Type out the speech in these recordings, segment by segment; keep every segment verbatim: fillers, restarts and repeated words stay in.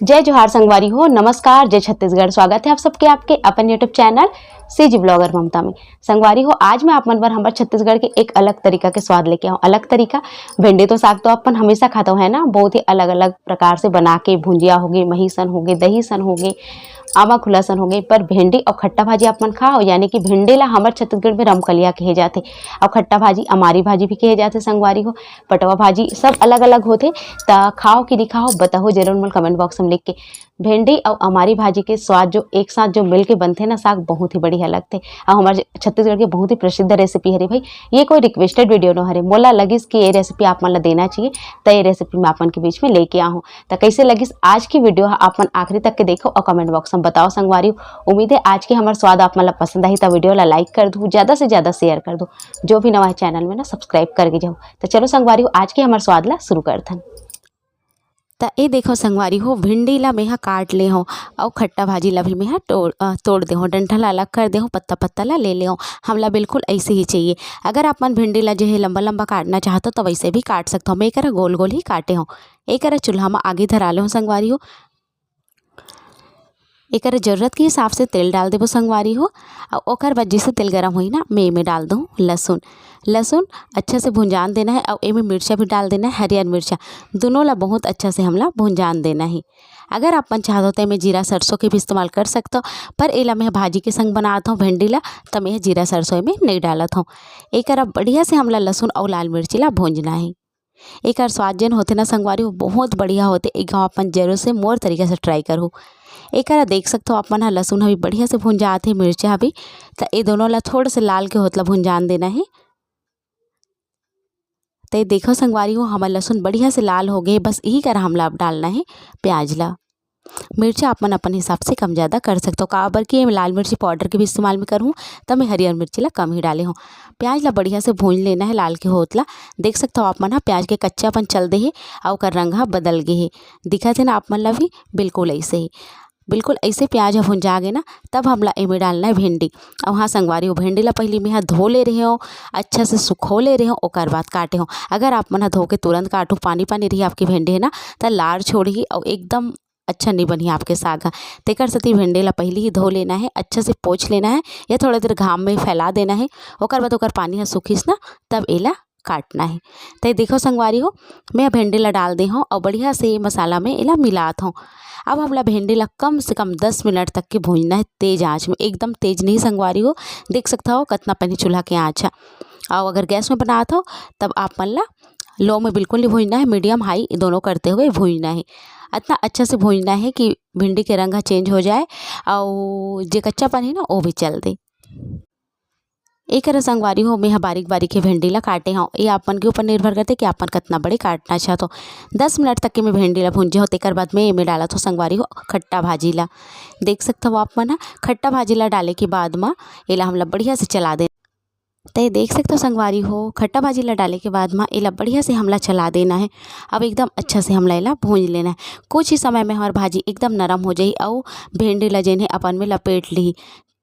जय जोहार संगवारी हो, नमस्कार, जय छत्तीसगढ़। स्वागत है आप सबके आपके अपन YouTube चैनल सीजी ब्लॉगर ममता में। संगवारी हो, आज मैं आप मन बर हमर छत्तीसगढ़ के एक अलग तरीका के स्वाद लेके आऊँ। अलग तरीका, भेंडी तो साग तो अपन हमेशा खाते हो, है ना? बहुत ही अलग-अलग प्रकार से बना के, भुंजिया होगे, मही सन होगे, दही सन होगे, आमा खुला सन होगे, पर भेंडी अउ खट्टा भाजी आप मन खाओ, यानी कि भेंडी ला हमर छत्तीसगढ़ में रमकलिया कहे जाथे, अउ खट्टा भाजी अमारी भाजी भी कहे जाथे संगवारी हो। पटवा भाजी सब अलग-अलग होथे, त खाओ कि नहीं खाओ, बताओ जरूर मोला comment box में लिख के। भेंडी अउ अमारी भाजी के स्वाद जो एक साथ जो मिल के बनथे ना साग, बहुत ही बढ़िया लगथे। अउ हमर छत्तीसगढ़ के बहुत ही प्रसिद्ध recipe हरे भाई। ये कोई requested video नो हरे, मोला लगिस कि ये recipe आप मन ला देना चाहिए, त ये recipe मैं आप मन के बीच में लेके आहूँ। त कैसे लगिस आज की video ह, आप मन आखिरी तक के देखो अउ comment box में बताओ संगवारी हो। उम्मीद है आज के हमर स्वाद आप मन ला पसंद आही, त video ला like कर दू, ज़्यादा से ज़्यादा share कर दू। जो भी नवा है channel में ना, subscribe करके जाओ। त चलो संगवारी हो, आज के हमर स्वाद ला शुरू करथन। त ए देखो संगवारी हो, भिंडी ला मेहा काट ले हूँ अउ खट्टा भाजी ला भी मेहा तोड़, अ, तोड़ दे हूँ, डंठा ला अलग कर दे हूँ, पत्ता पत्ता ला ले ले हूँ। हमला बिल्कुल ऐसे ही चाहिए। अगर आप मन भिंडी ला जो है लंबा लंबा काटना चाहत हो तो वैसे भी काट सकत हो। मैं एकरा गोल गोल ही काटे हूँ। एकरा चूल्हा में आगी धरा ले हूँ संगवारी हो। एकरा जरूरत के हिसाब से तेल डाल देबो संगवारी हो। अउ ओकर बाद जैसे तेल गरम होही ना, मैं एमे डाल दूँ लहसुन। लहसुन अच्छा से भुंजान देना है अउ एमे मिर्चा भी डाल देना है, हरियर मिर्चा। दोनों ला बहुत अच्छा से हमला भुंजान देना है। अगर आप मन चाहत हो तो एमे जीरा सरसों के भी इस्तेमाल कर सकत हो, पर एला मैं भाजी के संग बनात हूँ भिंडी ला, त मैं जीरा सरसों एमे नहीं डालत हूँ। एकरा बढ़िया से हमला लहसुन अउ लाल मिर्ची ला भूंजना है। एकर स्वाद जेन होथे ना संगवारी, वो बहुत बढ़िया होथे। एक घाव अपन जरूर से मोर तरीका से try करहु। एकरा देख सकथो आप मन ह, लहसुन ह भी बढ़िया से भुंजात हे, मिर्चा ह भी। त ए दोनों ला थोड़ा से लाल के होत ला भुंजान देना हे। त ये देखो संगवारी हो, हमर लहसुन बढ़िया से लाल हो गए। बस यही करा हमला अब डालना हे प्याज ला। मिर्चा आप मन अपन हिसाब से कम ज़्यादा कर सकथो, काबर कि मैं लाल मिर्ची powder के भी इस्तेमाल में करहूँ, त मैं हरियर मिर्ची ला कम ही डाले हूँ। प्याज ला बढ़िया से भूंज लेना है, लाल के होत ला। देख सकथो आप मन ह, प्याज के कच्चापन चल दे हे अउ ओकर रंग ह बदल गे हे। दिखत हे ना आप मन ला भी? बिल्कुल ऐसे ही, बिल्कुल ऐसे प्याज ह भुंजा गे ना, तब हमला एमे डालना है भिंडी। अउ हाँ संगवारी हो, भिंडी ला पहली मैं ह धो ले रहे हो, अच्छा से सुखो ले रहे हो, ओकर बाद काटे हो। अगर आप मन ह धो के तुरंत काटू, पानी पानी रही आपकी भिंडी है ना, त लार छोड़ही अउ एकदम अच्छा नहीं बनही आपके साग ह। तेकर सेती भिंडी ला पहली ही धो लेना है, अच्छा से पोंछ लेना है या थोड़ा देर घाम में फैला देना है। ओकर बाद ओकर पानी ह सूखिस ना, तब एला काटना है। त ये देखो संगवारी हो, मैं भिंडी ला डाल दे हूँ अउ बढ़िया से मसाला में एला मिलात हूँ। अब हमला भिंडी ला कम से कम दस मिनट तक के भूंजना है तेज आंच में, एकदम तेज नहीं संगवारी हो। देख सकता हो कितना पहले चूल्हा के आंच है। अउ अगर गैस में बनात हो तब आप मन ला low में बिल्कुल नहीं भूंजना है, medium high दोनों करते हुए भूंजना है। इतना अच्छा से भूंजना है कि भिंडी के रंग ह change हो जाए अउ जे कच्चापन है ना, वो भी चल दे। एकरा संगवारी हो, मैं ह बारीक बारीक के भिंडी ला काटे हव। ये आप मन के ऊपर निर्भर करथे कि आप मन कतना बड़े काटना चाहत हो। दस मिनट तक के मैं भिंडी ला भूंजे हव, तेकर बाद मैं एमे डालत हव संगवारी हो खट्टा भाजी ला। देख सकत हव आप मन ह, खट्टा भाजी ला डाले के बाद म एला हमला बढ़िया से चला दे। ते देख सकत हव संगवारी हो, खट्टा भाजी ला डाले के बाद म एला बढ़िया से हमला चला देना है। अब एकदम अच्छा से हमला एला भूंज लेना है। कुछ ही समय में हमर भाजी एकदम नरम हो जाही अउ भिंडी ला जेन हे अपन में लपेट लिही।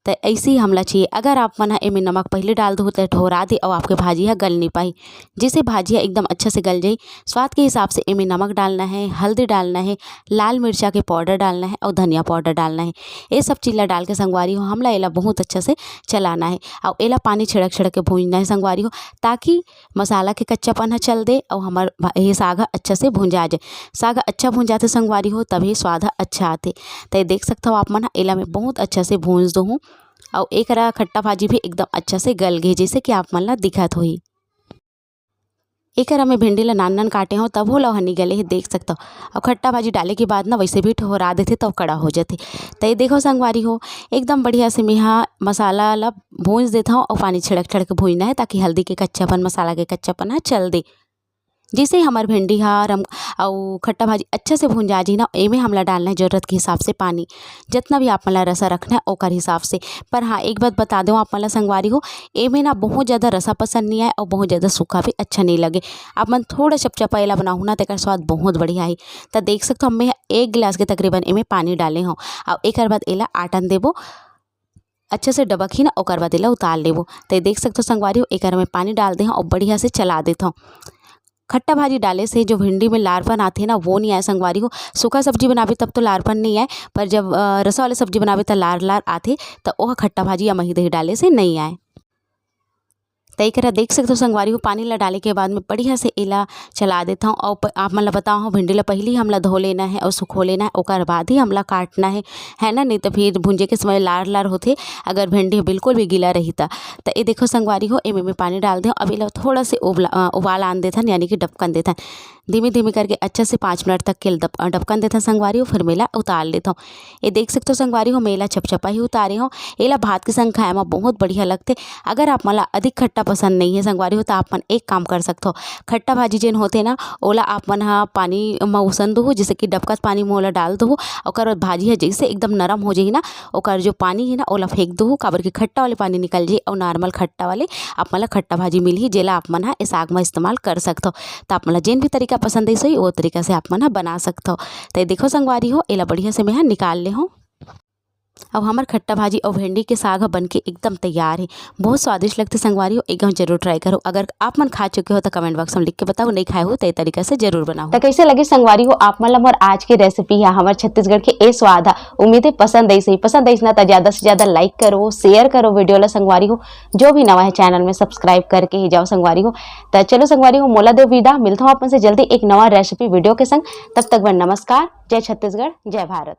त ऐसे ही हमला चाहिए। अगर आप मन ह एमे नमक पहले डाल दो त ठोरा दे अउ आपके भाजी ह गल नहीं पाही, जिससे भाजी ह एकदम अच्छा से गल जाही। स्वाद के हिसाब से एमे नमक डालना है, हल्दी डालना है, लाल मिर्चा के powder डालना है अउ धनिया powder डालना है। ये सब चीज ला डाल के संगवारी हो, हमला एला बहुत अच्छा से चलाना है अउ एला पानी छिड़क छिड़क के भूंजना है संगवारी हो, ताकि मसाला के कच्चापन ह चल दे अउ हमर भा-, ये साग ह अच्छा से भुंजा जाए। साग ह अच्छा भुंजाथे संगवारी हो, तभी स्वाद ह अच्छा आथे। त ये देख सकत हव आप मन ह, एला मैं बहुत अच्छा से भूंज दो हूँ अउ एकरा खट्टा भाजी भी एकदम अच्छा से गल गे, जैसे कि आप मन ला दिखत होही। एकरा मैं भिंडी ला नान नान काटे हव, तभो ला हनी गले हे, देख सकत हव। अउ खट्टा भाजी डाले के बाद ना वैसे भी ठोरा देथे, तब कड़ा हो जाथे। त ये देखो संगवारी हो, एकदम बढ़िया से मेहा मसाला ला भूंज देत हव अउ पानी छिड़क छिड़क के भूंजना है, ताकि हल्दी के कच्चापन, मसाला के कच्चापन ह चल दे। जैसे ही हमर भिंडी हा रम-, अउ खट्टा भाजी अच्छा से भुंजा जी ना, एमे हमला डालना है जरूरत के हिसाब से पानी, जितना भी आप मन ला रसा रखना है ओकर हिसाब से। पर हाँ, एक बात बता देव आप मन ला संगवारी हो, एमे ना बहुत ज़्यादा रसा पसंद नहीं आए अउ बहुत ज़्यादा सूखा भी अच्छा नहीं लगे। आप मन थोड़ा चपचपा एला बनाहू ना, तेकर स्वाद बहुत बढ़िया आही। त देख सकत हव, मैं एक गिलास के तकरीबन एमे पानी डाले हव अउ एकर बाद एला आटन देबो। अच्छा से डबकही ना, ओकर बाद एला उतार लेबो। त देख सकत हव संगवारी हो, एकर में पानी डाल दे हव अउ बढ़िया से चला देत हव। खट्टा भाजी डाले से जो भिंडी में लारपन आथे ना, वो नहीं आए संगवारी हो। सूखा सब्जी बनाबे तब तो लारपन नहीं आए, पर जब अ, रसा वाले सब्जी बनाबे त लार लार आथे, त ओह खट्टा भाजी या मही दही डाले से नहीं आए। त एकरा देख सकथो संगवारी हो, पानी ला डाले के बाद में बढ़िया से एला चला देथव। और प-, आप मन ला बताओ, भिंडी ला पहली हमला धो लेना है और सुखो लेना है, ओकर बाद ही हमला काटना है, है ना, नहीं तो फिर भूंजे के समय लार लार होथे अगर भिंडी बिल्कुल भी गीला रही त। त ये देखो संगवारी हो, एमे में पानी डाल देव। अब एला थोड़ा से उबला, अ, उबाल आन देथन, यानी कि डबकन देथन। धीमे धीमे करके अच्छा से पाँच मिनट तक के डब-, डबकन देथन संगवारी हो, फिर मेला उतार लेथव। ये देख सकथो संगवारी हो, मेला छपछपा ही उतारे हो। एला भात के संग खाए में बहुत बढ़िया लगथे। अगर आप मन ला अधिक खट्टा पसंद नहीं है संगवारी हो, तो आप मन एक काम कर सकथो, खट्टा भाजी जेन होथे ना, ओला आप मन ह पानी म उसन दुहू, जैसे कि डबकत पानी म ओला डाल दुहू, ओकर बाद भाजी ह जैसे एकदम नरम हो जाही ना, ओकर जो पानी है ना, ओला फेंक दुहू, काबर कि खट्टा वाले पानी निकल जाही और नॉर्मल खट्टा वाले आप मन ला खट्टा भाजी मिलही, जेला आप मन ह ए साग म इस्तेमाल कर सकथो। त आप मन ला जेन भी तरीका पसंद आइस होही, वो तरीका से आप मन ह बना सकथो। त ये देखो संगवारी हो, एला बढ़िया से मैं ह निकाल ले हूँ। अब हमर खट्टा भाजी और भिंडी के साग ह बनके एकदम तैयार है। बहुत स्वादिष्ट लगथे संगवारी हो, एक बार जरूर ट्राई करो। अगर आप मन खा चुके हो तो कमेंट बॉक्स में लिख के बताओ, नहीं खाए हो तो ये तरीका से जरूर बनाओ। तो कैसे लगे संगवारी हो आप मन ला मोर आज के रेसिपी है, हमर छत्तीसगढ़ के ए स्वाद है। उम्मीद है पसंद आइस होही, पसंद आइस ना तो ज्यादा से ज्यादा लाइक करो, शेयर करो वीडियो ला संगवारी हो। जो भी नवा है चैनल में सब्सक्राइब करके ही जाओ संगवारी हो। तो चलो संगवारी हो, मोला दो विदा, मिलता हूँ अपन से जल्दी एक नवा रेसिपी वीडियो के संग। तब तक बर नमस्कार, जय छत्तीसगढ़, जय भारत।